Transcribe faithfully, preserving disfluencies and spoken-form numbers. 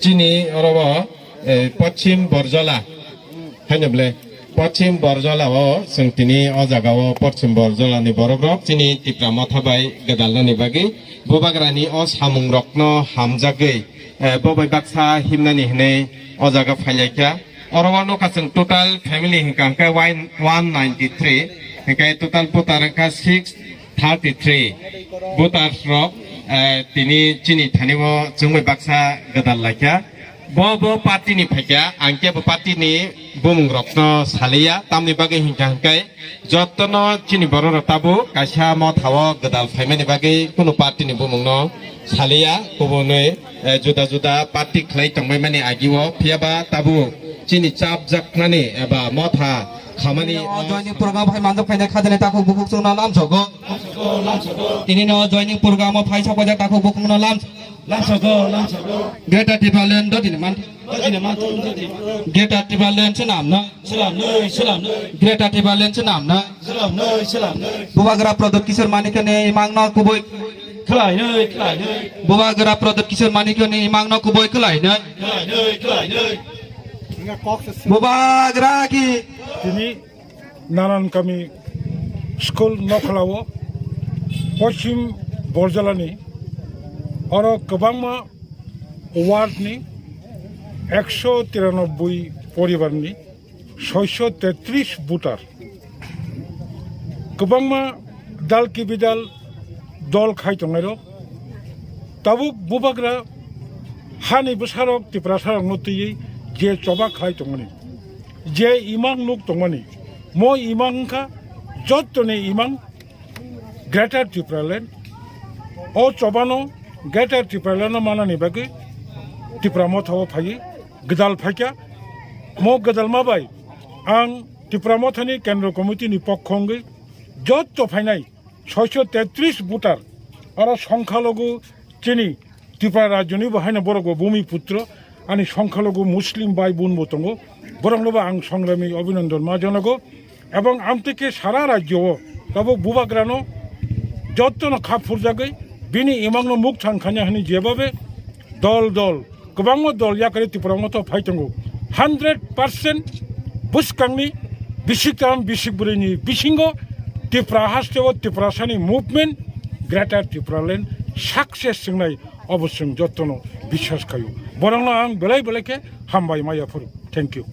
Chini oro o, eh, Pochim Borjola. Haino ble, Pochim Borjola o, chwng tini o jaga o Pochim Borjola ni borok rok chini Tipra Motha bai gwdalnani bagwi bubagrani o samung rokno hamjagwi, eh, bo bai baksa himnani hinwi o jaga phailaikha. Oro o nokha chwng total family hwnkha hwnkhe one ninety three, hwnkhe total voter hwnkha six thirty three voters rok, eh, tini chini thani o chwngbai baksa gwdal laikha. Bo, bo party ni phaikha, ang kebo party ni bumung rokno saliya, tamni bagwi hwnkha hwnkhe jotono chini borok rok tabuk kaisa motha o gwdal phaimani bagwi kunu party ni bumung no saliya, kubunwi, eh, juda juda party khlai tongbai mani agi o, phiya ba tabuk chini chapjaknani eba motha khamani o joining program phai manjak phainai khajani takhuk bukhuk chwngno lamsogo. Tini no joining program o phai sok paijak takhuk bukhukno lam. Lamsogo, lamsogo. Greater Tipraland dotini man. Dotini man, dotini man. Greater Tipraland swnamna. Swnamnai, swnamnai. Greater Tipraland swnamna. Swnamnai, swnamnai. Bubagra Pradyut Kishore Manikya ni imangno kubui. Khlainai, khlainai. Bubagra Pradyut Kishore Manikya ni imangno kubui khlainai. Khlainai, khlainai. Bubagra ki. Tini Nanan Kami school nokhlao Pochim Borjolani oro kwbangma ward ni ekso tiranoboi poribar ni soiso tetris voter, kwbangma dal ki bidal dol khai tongnai rok, tabuk bubagra hani bwsarok Tiprasa rokno twiwi je choba khlai tongmani, je imang nuk tongmani, mo imang wngkha jottoni imang Greater Tipraland. O chobano Greater Tipraland no manani bagwi Tipra Motha o phaiwi gwdal phaikha. Mo gwdalma bai ang Tipra Motha ni Kendro Committee ni pokho wngwi jotto phainai soiso tetris voter, aro songkhalogo chini Tripura rajyoni bo haino borok bo bhumi putro, ani songkhalogo Muslim bai bun bo tongo, borokno bo ang songrami abhinandan ma janago, ebong amtike sara rajyo o tabuk bubagrano jottono kha phurjagwi bini imangno mukthang khanya hwnwi jebabe dol dol kwbangma dol yakarwi Tipra Motha phai tongo. Hundred percent bwskangni bisik tam bisik bwrwini bisingo Tipra hasteo Tiprasani movement Greater Tipraland success wngnai, obo chwng jottono biswas khaio. Borokno ang belai belai khe hambai ma yaphuru. Thank you.